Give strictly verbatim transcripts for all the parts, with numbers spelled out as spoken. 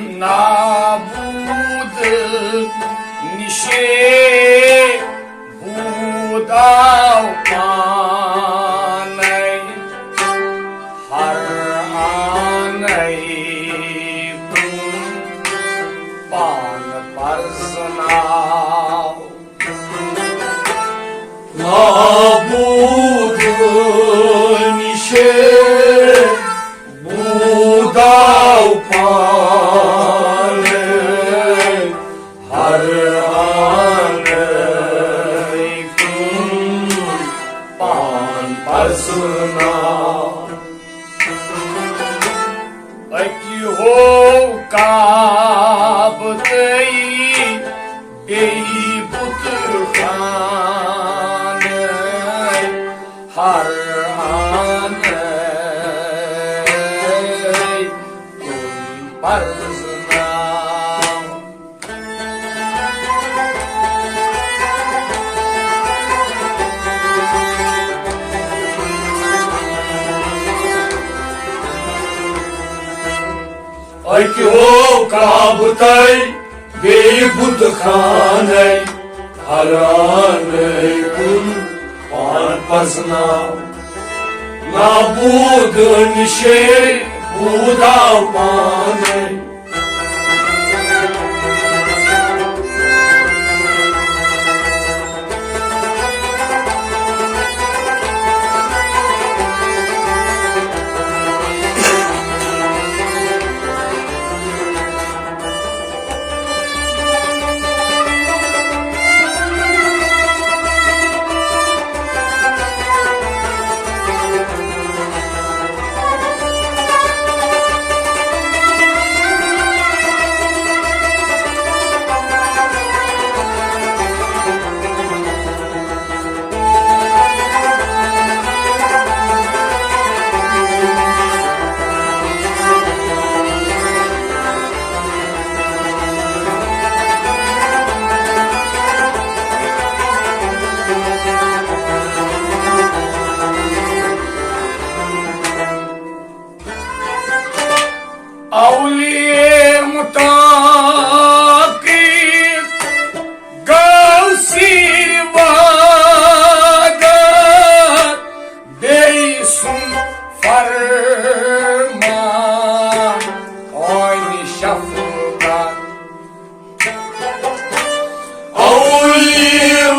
نابود نشے بوداو پانے، ہر آنے کن پان پرزناو۔ نابود نشے بوداو پانے، ہر آنے کن پان پرزناو۔ اکی ہو کعبہ تئی بیٚیہِ بُتہٕ خانہٕ، ہر آنے کُن پرزناو۔ اکہِ ہو کعبہ تئی بیٚیہِ بُتہٕ خانَے، ہر آنے کُن پان پرزناو۔ نابود نشے بوداو پانے۔ اولیے متعاقب گو سیر وادت، بیٚیہِ سُنٛد فرمان اوین شفقت۔ اولیم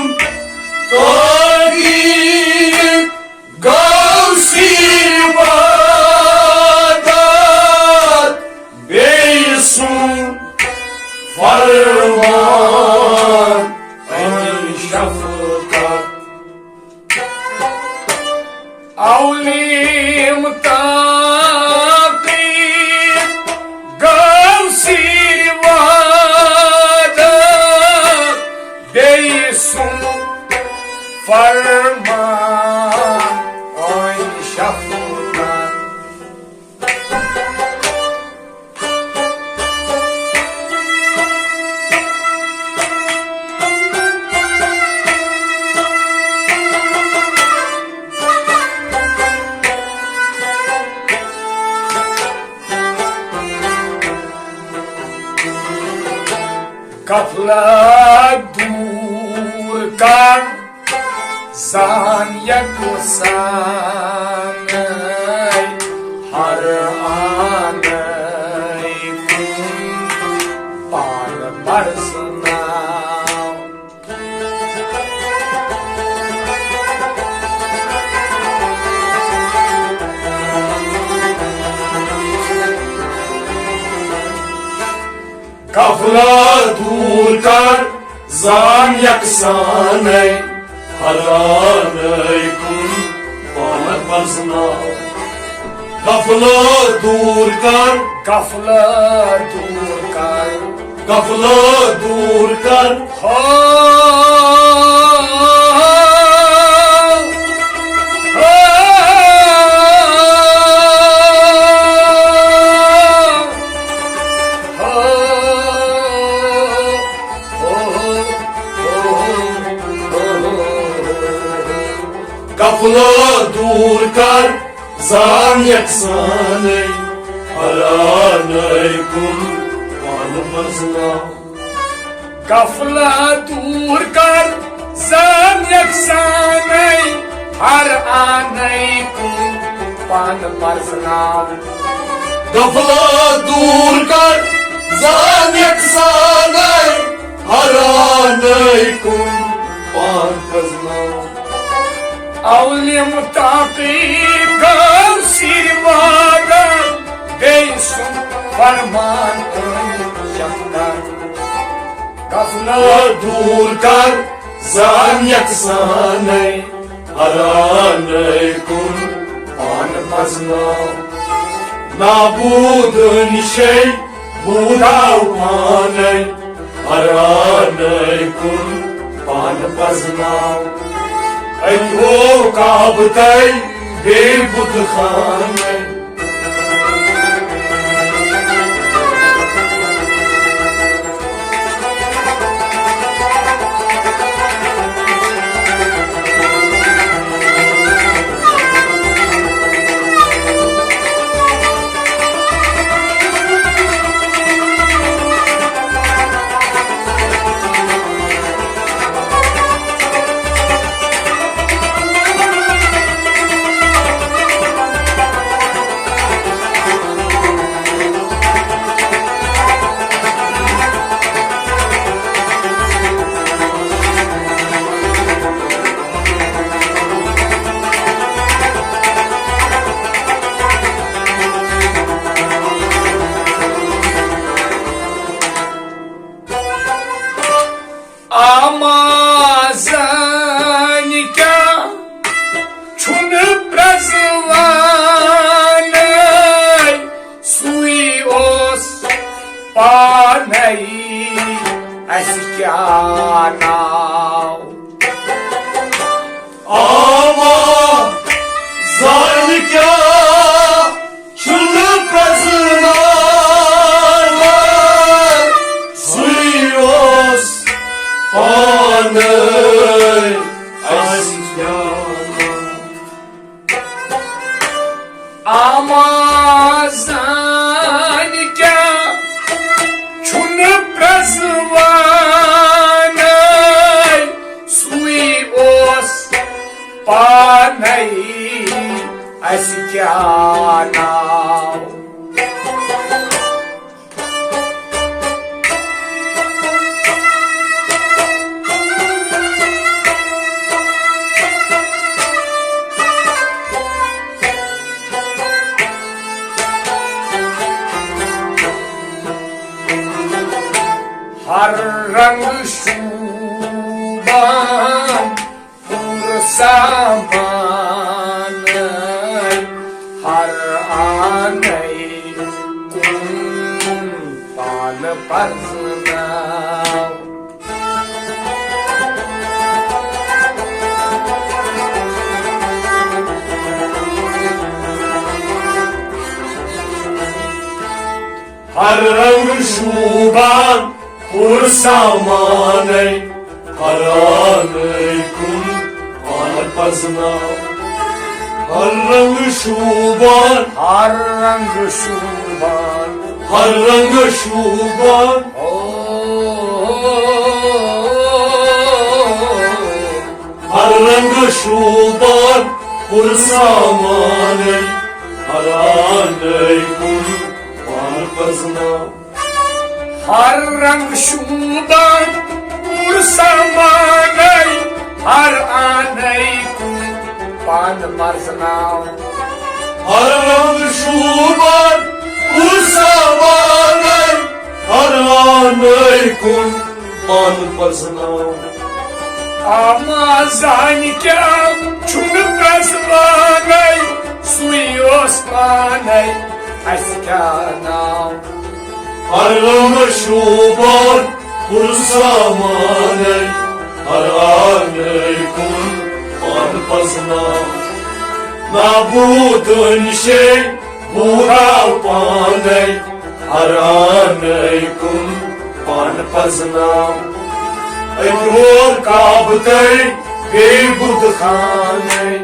تاکید گو سیر وادت، بیٚیہِ سُنٛد فرمان اوین شفقت۔ اولیم تاکید گو سیر وادت، بیٚیہِ سُنٛد فرمان اوین شفقت۔ غفلت دور کر، زان یکسان ہر آنے کُن پان پرزناو۔ غفلت دور کر، زان یکسانے، ہر آنے کُن پان پرزناو۔ غفلت دور کر، غفلت دور کر، غفلت دور کر۔ ہا، ہا، ہا۔ غفلت دور کر، زان یکسانے، ہر آنے کُن پرزناو۔ غفلت دوٗر کر زن یکسانَے، ہر آنے کُن پان پرزناو۔ غفلت دوٗر کر زن یکسانَے، ہر آنے کُن پان پرزناو۔ اولم تعقیب گو سیر وادن، بیٚیہِ سُنٛد فرمان أنۍ شکر۔ غفلت دوٗر کر زن یکسانَے، ہر آنے کُن پان پرزناو۔ نابوٗد نِشے بوٗداو پانے، ہر آنے کُن پان پرزناو۔ اَتہِ ہوو کعبہٕ تۄہہِ بیٚیہِ بُتہٕ خانَے۔ آمازن کیا چھُنہٕ پرٛزوانَے، سُے اوس پانَے اَسہِ کیٛاہ ناو۔ آما زانہِ کیٛاہ چھُنہٕ پرٛزناوان، سُے اوس پانَے اَسہِ کیٛاہ۔ آما زانہِ کیٛاہ چھُنہٕ پرٛزوانَے، سُے اوس پانَے اَسہِ کیٛاہ ناو۔ ہر رنگ شوبان پُر سامان، ہر آنے کُن پان پرزناو۔ ہر رنگ شوبان پُر سامانے، ہر آنے کُن پان پزناو۔ ہر رنگ شوبان، ہر رنگ شوبان، ہر رنگ شوبان۔ او، ہر رنگ شوبان پُر سامانے، ہر آنے کُن پان پزناو۔ ہر رنگ شوبان پُر سامانے، ہر آنے کُن پان پزناو۔ ہر رنگ شوبان پُر سامانے، ہر آنے کُن پان پزناو۔ آما زانہِ کیٛاہ چھُنہٕ پرٛزوانَے، سُے اوس پانَے اَسہِ کیٛاہ ناو۔ ہر رنگ شوبان پُر سامانے، ہر آنے کُن پان پزناو۔ نابود نِشے بوٗداو پانَے، ہر آنے کُن پان پزناو۔ أکۍ ہور کعبہٕ تہٕ بیٚیہِ بُت خانَے۔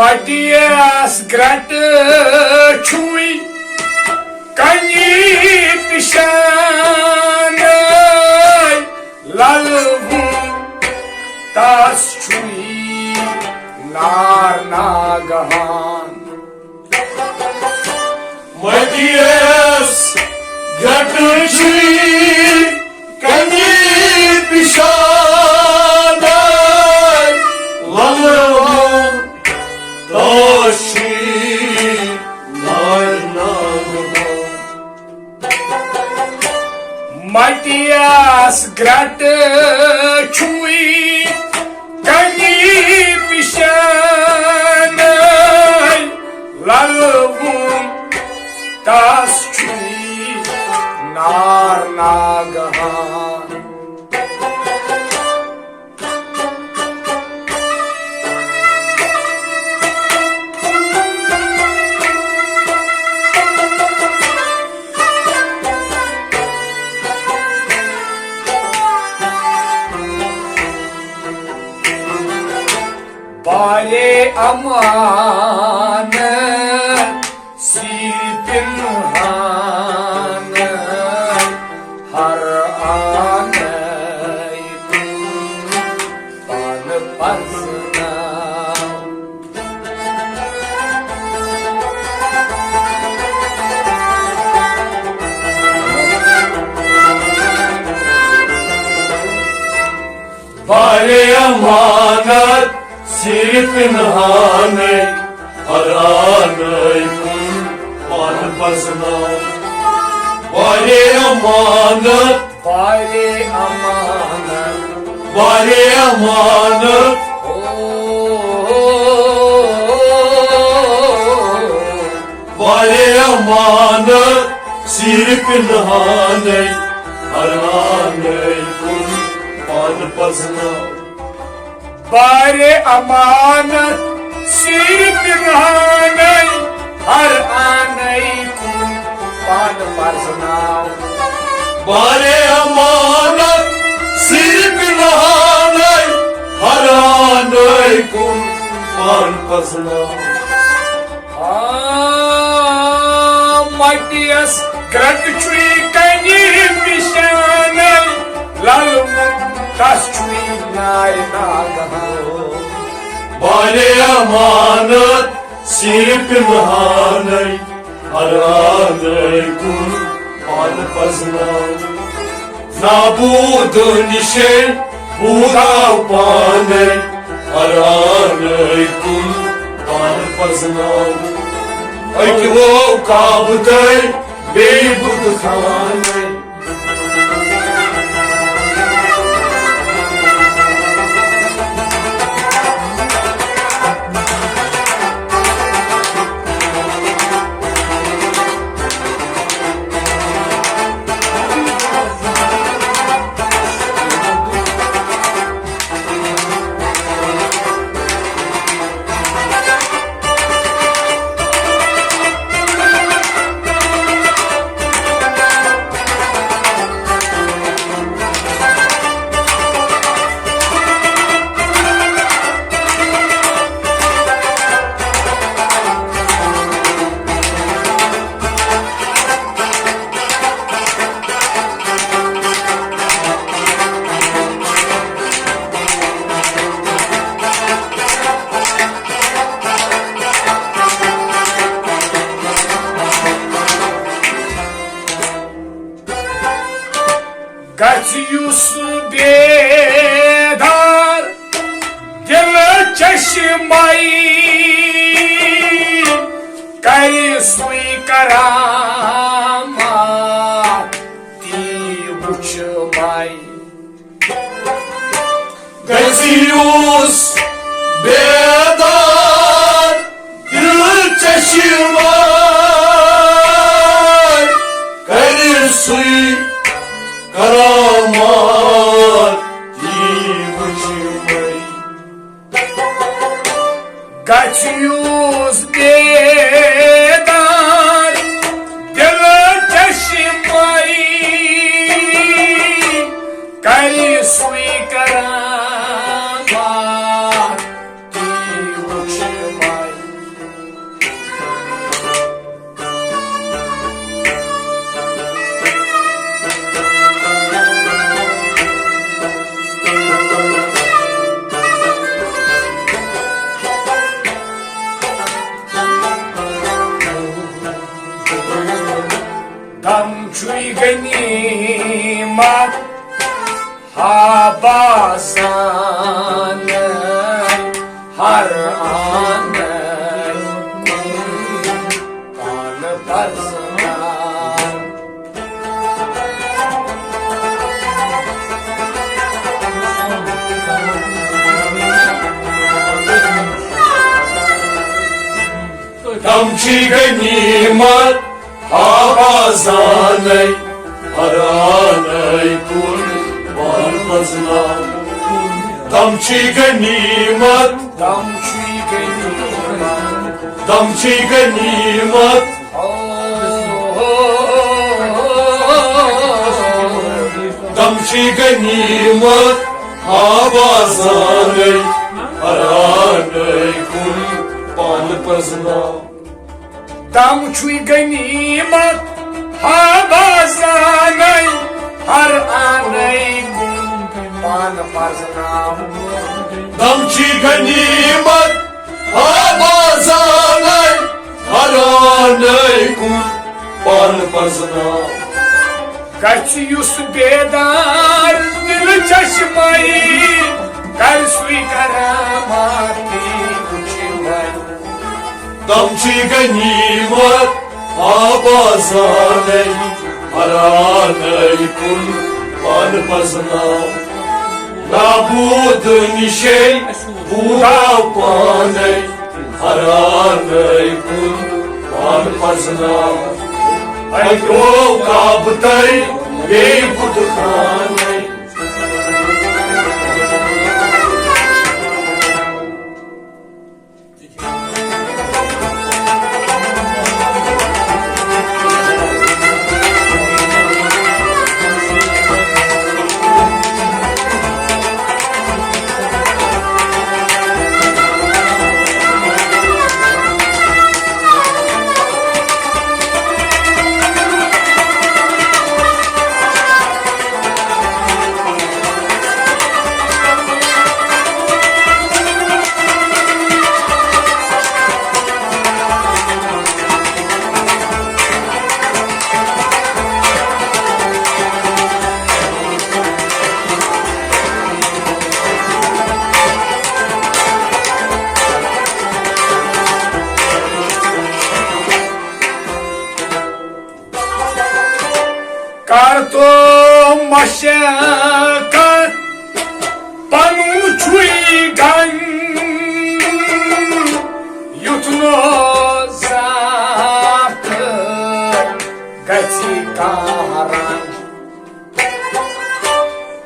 اَتیَس گرٛٹہٕ چھُے کنی پِشانَے لَلوُن، تَس چھُے نار ناگہان۔ مٔتیَس گرٛٹہٕ چھُے کنی پِشانَے لَلوُن، تَس چھُے نار ناگہان۔ مٔتیَس گرٛٹہٕ چھُے کنی پِشانَے لَلوُن، تَس چھُے نار ناگہان۔ بارے امان سیر پنہان، ہر آنے کن پان پزناو۔ بارے امانت سیر پنہانے، ہر آنے کن پان پزناو۔ بارے امانت، بارے امانت، بارے امانت، او، بارے امانت سیر پنہانے، ہر آنے کن پان پزناو۔ بارے امانت سیر پنہانے، ہر آنے کن پان پزناو۔ بارے امانت سیر پنہانے، ہر آنے کن پان پزناو۔ آ، مٔتیَس گرٛٹہٕ چھُے کنی پِشانَے لَلوُن، تَس چھُے نار ناگہان۔ بارے امانت سیر پنہانے، ہر آنے کن پان پزناو۔ نابود نِشے بوداو پانے، ہر آنے کن پان پزناو۔ اکہِ وو کعبہٕ تہٕ بیٚیہِ بُت خانے۔ گژھِ یُس بیدار دِلہٕ چشمے، کرِ سُے کرامات تی وُچھمے۔ گژھِ یُس بیدار دِلہٕ چشمے، کرِ سُے کرامات تی وُچھمے۔ گژھِ یُس بیدار دِلہٕ چشمے، کرِ سُے کرامات تی وُچھمے۔ آبازانَے ہر آنَے کُن پانہٕ پرزناو۔ تم چھی غنیمت آبازانَے ہر آنَے کُن پانہٕ پرزناو۔ تم چھی غنیمت، تم چھی غنیمت، تم چھی غنیمت، تم چھی غنیمت آبازانَے ہر آنَے کُن پانہٕ پرزناو۔ تم چھی غنیمت آبازانَے ہر آنَے کُن پانہٕ پرزناو۔ تم چھی غنیمت آبازانَے ہر آنَے کُن پانہٕ پرزناو۔ گژھِ یُس بیدار دِلہٕ چشمَے، کَرِ سُے کراماتی وٕچھِنَے۔ تم چھی غنیمت آبازانَے ہر آنَے کُن پانہٕ پرزناو۔ نابود نِشے بوٗداو پانَے ہر آنَے کُن پانہٕ پرزناو۔ اَکہِ روو کعبہٕ تَے بیٚیہِ بُتہٕ خانَے۔ کر تو مشقت پنُن چھُے غم، یُتھ نہٕ زانٛہہ تہِ گژھی کانٛہہ رنج۔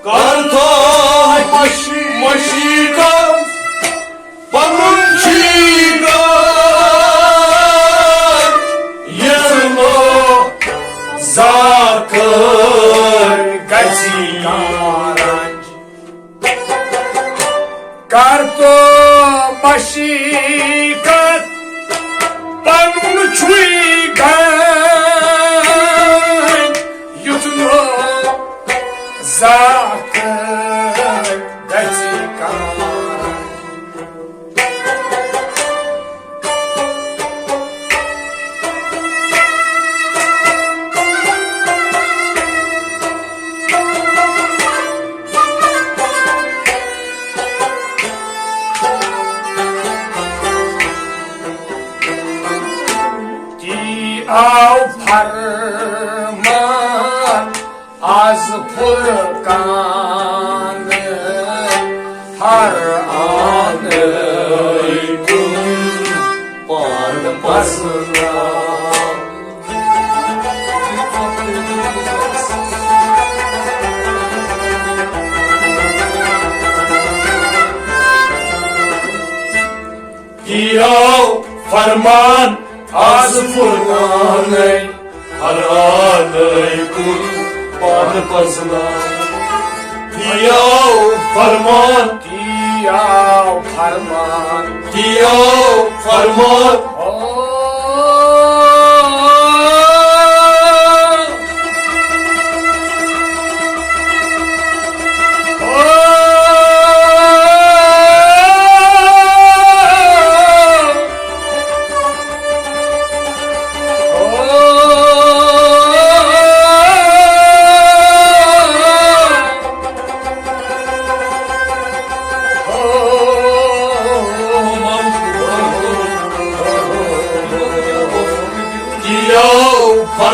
کر تو مشقت پنُن چھُے غم، یُتھ نہٕ زانٛہہ تہِ گژھی کانٛہہ رنج۔ کر تو مشقت پنُن چھُے غم، یُتھ نہٕ زانٛہہ تہِ گژھی کانٛہہ رنج۔ تی آو فرمان از فرقان ہر آنَے کُن پانہٕ پرزناو۔ تی آو فرمان از فرقانَے ہر آنَے کُن پانہٕ پرزناو۔ تی آو فرمان، تی آو فرمان، تی آو فرمان۔ او۔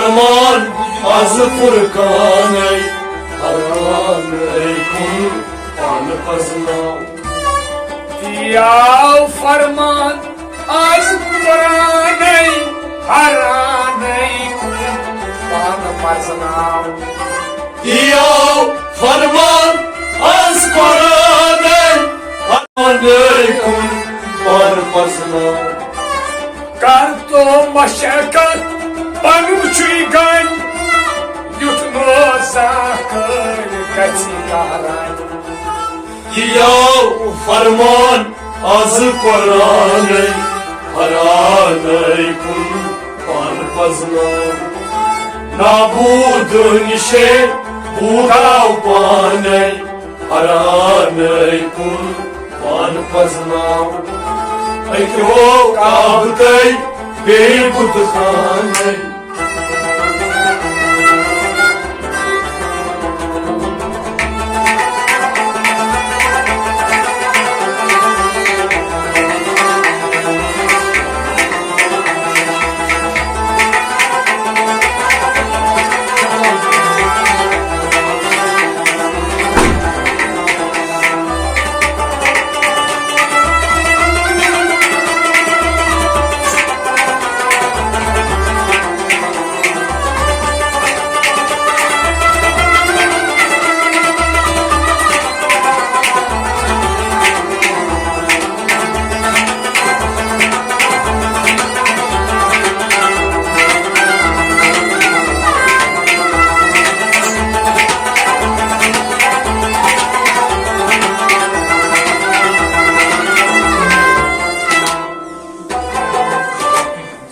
فرمان از قرآنَے، حرانَے کُن پان پزناو۔ یاو فرمان از قرآنَے، حرانَے کُن پان پزناو۔ یاو فرمان از قرآنَے، حرانَے کُن پان پزناو۔ کر تو مشقت پنُن چھُے گنٛڈ، یُتھ نہٕ زانٛہہ کٲلۍ گژھی قہرن۔ یہِ آو فرمان از قرآنَے، حرانَے کُن پان پزناو۔ نابود نِشے بوٗٹاو پانَے، حرانَے کُن پان پزناو۔ اکہِ ہو کعبہٕ تَے بیٚیہِ بُتہٕ خانَے۔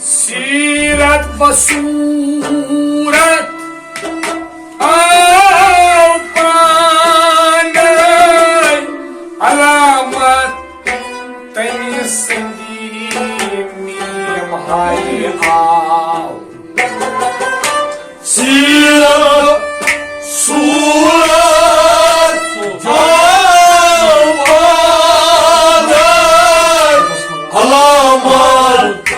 سیرت بصورت آو پانے، علامت تٔمۍ سٕنٛدی میم ہاے آو۔ سیرت صورت آو پانے، علامت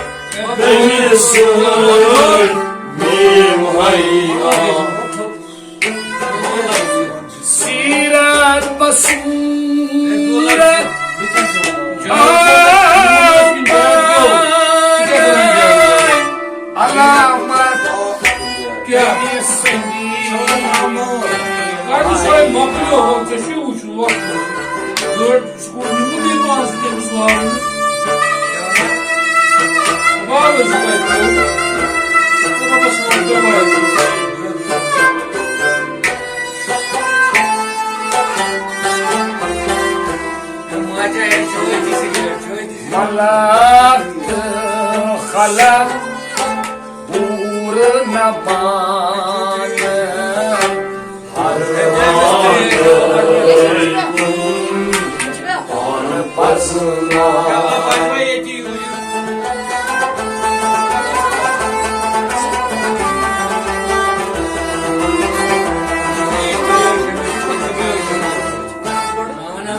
تٔمۍ سٕنٛدی میم ہاے آو۔ سیرت بصورت آو پانے، علامت کیٛاہ؟ یہِ سنگی۔ اَدٕ سۄے مۄکلیو، ژےٚ چھُے وٕچھُن وۄتھ۔ گٲڑۍ سکوٗل نیوٗمُت ییٚلہِ پانَس سۭتۍ أمِس وارٕ۔ وارٕ ٲسۍ پَتہٕ۔ رۄبَس ووٚن تٔمۍ وارٕ۔ ملک تہٕ خلق پوٗرٕ نہ پانہٕ۔ ہر پان پزنا۔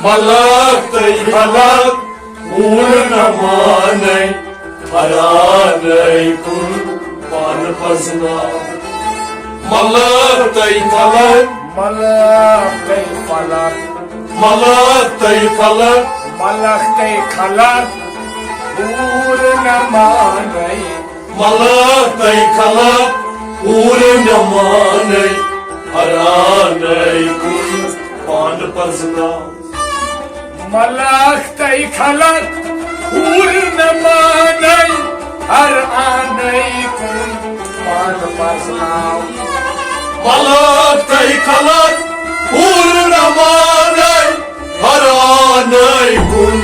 ملک تہٕ خلق پوٗرٕ نہ مانَے، حرانَے کُن پان پزنا۔ ملک تہٕ خلق۔ ملک تہٕ خلق۔ ملک تہٕ خلق۔ ملک تہٕ خلق پوٗرٕ نہ مانَے۔ ملک تہٕ خلق پوٗرٕ نہ مانَے، حرانَے کُن پان پزنا۔ ملک تہٕ خلق پوٗرٕ نہ مانَے، حرانَے کُن پان پزناو۔ ملک تہٕ خلق پوٗرٕ نہ مانَے، حرانَے کُن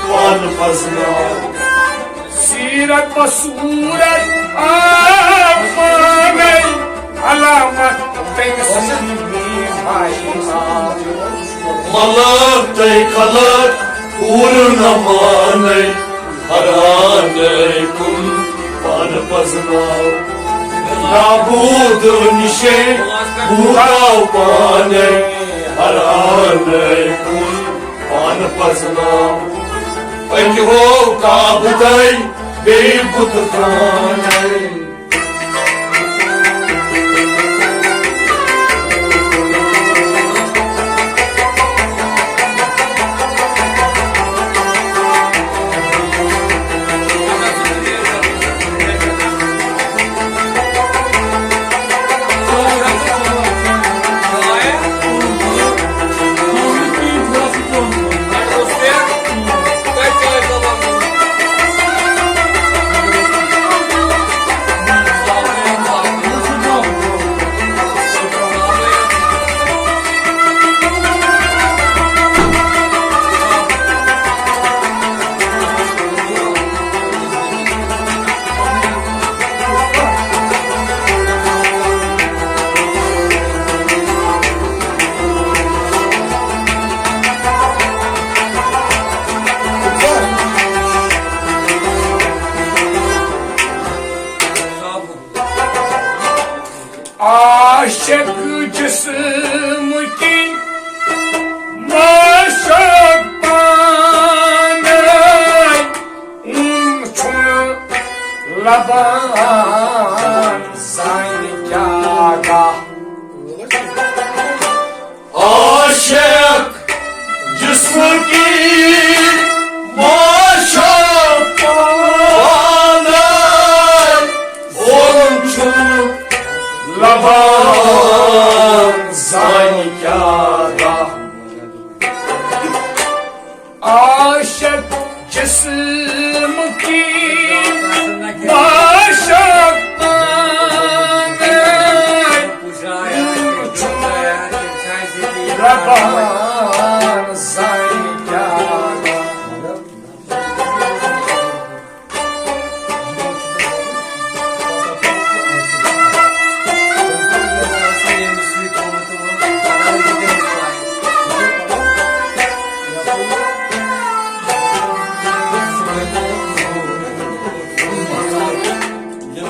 پان پزناو۔ سیرت بصورت آو پانے، علامت تٔمۍ سٕنٛدی میم ہاے آو۔ ملک تہٕ خلق پوٗرٕ نہ مانَے، حرانَے کُن پان پزناو۔ نابود نِشے بوٗٹاو پانے، حرانَے کُن پان پزناو۔ اکہِ ہو کعبہٕ تَے بیٚیہِ بُتہٕ خانَے۔ دپان زانہِ کیٛاہ گاہ۔ عاشق جسم کی معشوق پانے، اون چھُنہٕ لبان زانہِ کیٛاہ گاہ۔ عاشق جسم کی معشوق پانے، اون چھُنہٕ لبان زانہِ کیٛاہ گاہ۔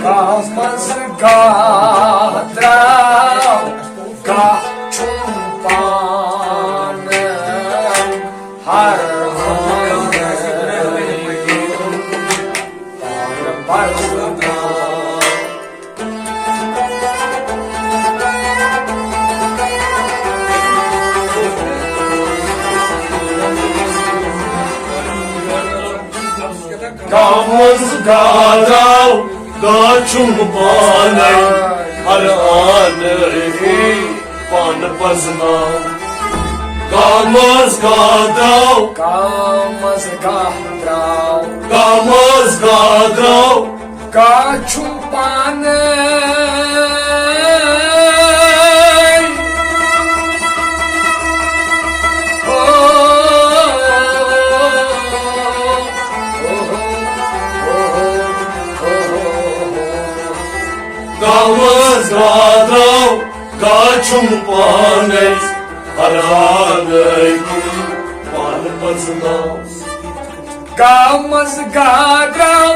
گاہ منٛز گاہ درٛاو، گاہ چھُم پانہٕ۔ ہر ہر گامس گاداو، گاچُم پانے، ہر آنے پان پزناو۔ گامس گاداو، گامس گاداو، گامس گاداو، گاچُم پانے۔ گامس گاداو، گاچُم پانے، ہر آنے کُن پان پزناو۔ گامس گاداو،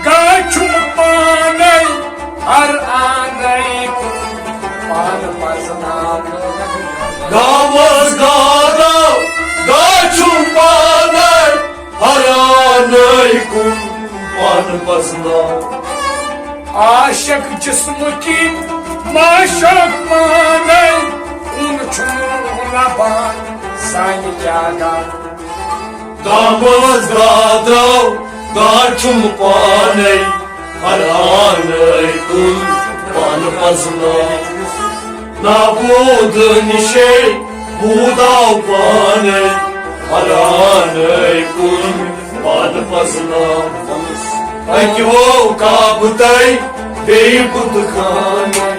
گاچُم پانے، ہر آنے کُن پان پزناو۔ گامس گاداو، گاچُم پانے، ہر آنے کُن پان پزناو۔ عاشق جسم کی معشوق پانے، اون چھُنہٕ لبان زانہِ کیٛاہ گاہ۔ گامس گاداو، گاچُم پانے، ہر آنے کُن پان پزناو۔ نابود نشے بوداو پانے، ہر آنے کُن پان پزناو۔ اکہِ وو کعبہٕ تہٕ بیٚیہِ بُتہٕ خانہٕ۔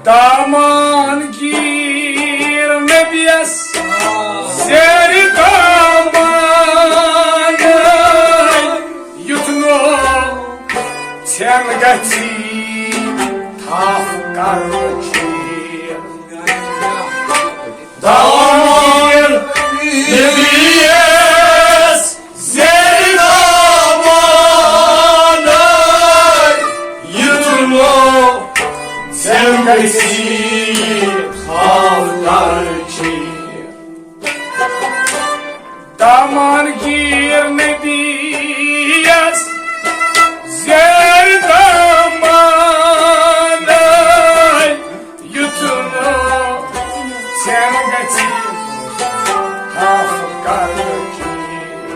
دامان گیر نبیس زیر دامان، یُتھ نہٕ ژھٮ۪ن گژھی تھپھ کرنہٕ چیٖر۔ دامان نبیس زیر دامان، یُتھ نہٕ ژھٮ۪ن گژھی تھپھ کرنہٕ چیٖر۔ دامان گیر نبیس زیر دامان، یُتھ نہٕ ژھٮ۪ن گژھی تھپھ کرنہٕ چیٖر۔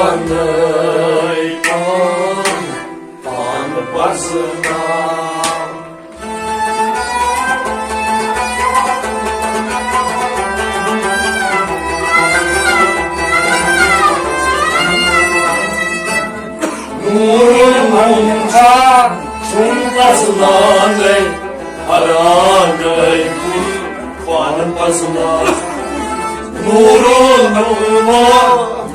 پانے پان، پان پرزناو۔ نور الانوار چھُم پرزناونے، حیران کُن پان پرزناو۔ نور الانوار،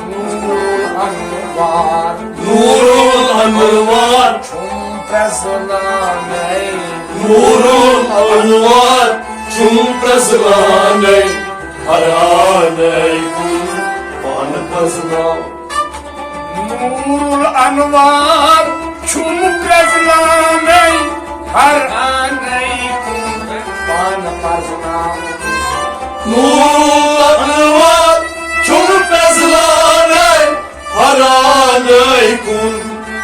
نور الانوار، نور الانوار چھُم پرزناونے۔ نور الانوار چھُم پرزناونے، حیران کُن پان پرزناو۔ نور الانوار چھُم پرزناونے، حیران کُن پان پرزناو۔ نور الانوار چھُم پرزناونے، حیران کُن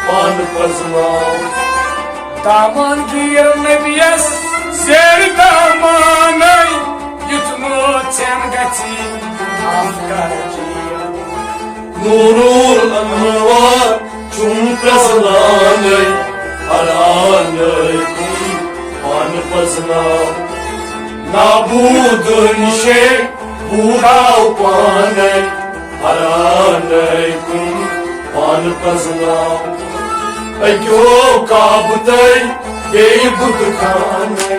پان پرزناو۔ دامانگیر نبیَس زیر دامانَے، یُتھ نہٕ ژٮ۪ن گژھی اکھ کرٕ چیٖر۔ نور الانوار چھُم پرزناونے، حیران کُن پان پرزناو۔ نابود نِشے بوٗٹاو پانے، حیران کُن پان پرزناو۔ أکیو کعبہٕ تہٕ بیٚیہِ بُتہٕ خانہٕ۔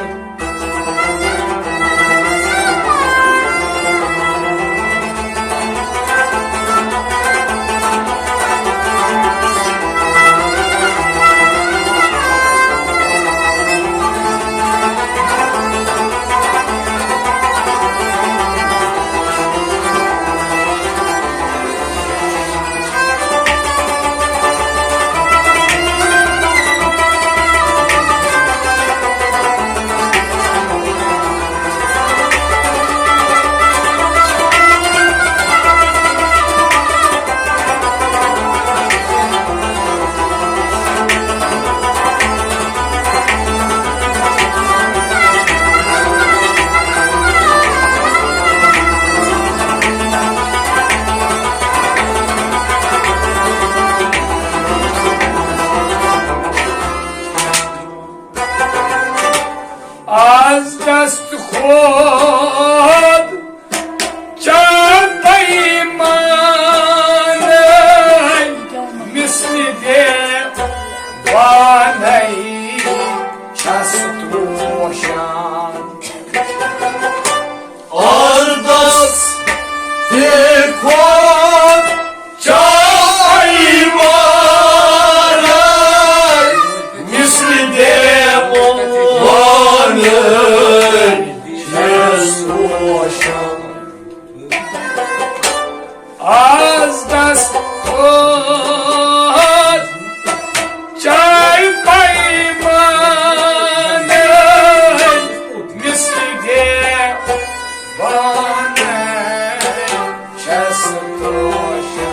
از دست خود چار پیمانَے، مثل دیوانَے چھَس تروشان۔ آردس تہ کھوت چاے مارے، مثل دیوانَے چھَس روشن۔ آز دست کھوت چاے پیمانَے، مثل دیوانَے چھَس روشن۔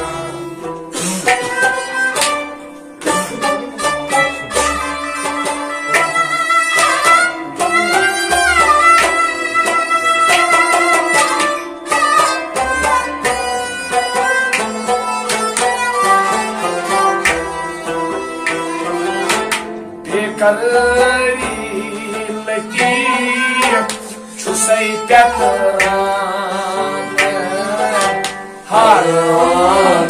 بے قراری لطیف چھُسَے پیتران۔ حیران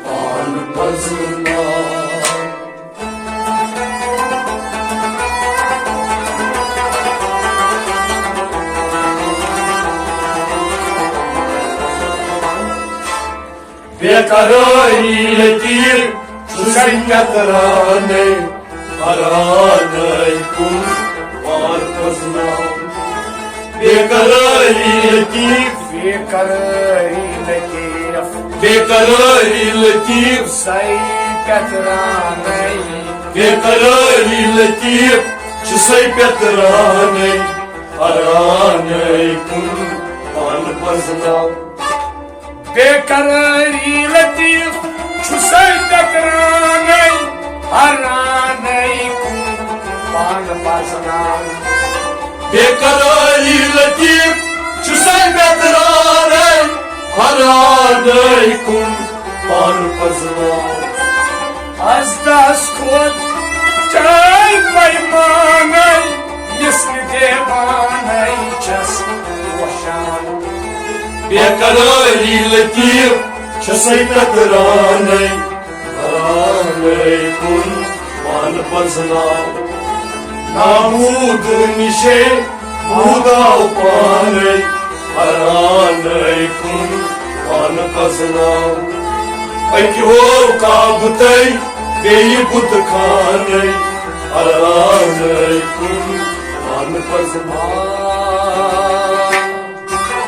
پان پزناو۔ بے قراری لطیف چھُسَے پیترانَے، حیران کُن پان پزناو۔ بے قراری لطیف، بے قراری لطیف، بے قراری لطیف، سَے پیترانَے۔ بے قراری لطیف چھُسَے پیترانَے، حیران کُن پان پزناو۔ بے قراری لطیف چھُسَے پیترانَے، حیران کُن پان پزناو۔ بے قراری لطیف چھُسَے پیترانَے، حیران پانے کُن پان پزناو۔ از دس کھۄت چاے پیمانے، مثلِ دیوانے چھس وشان۔ بے قراری لطیف چھسے تترانے، پانے کُن پان پزناو۔ نامود نشے موداو پانے، پانے کُن پان پزناو۔ اکہِ ہو کعبہٕ تہٕ بیٚیہِ بُت خانے، پانے کُن پان پزناو۔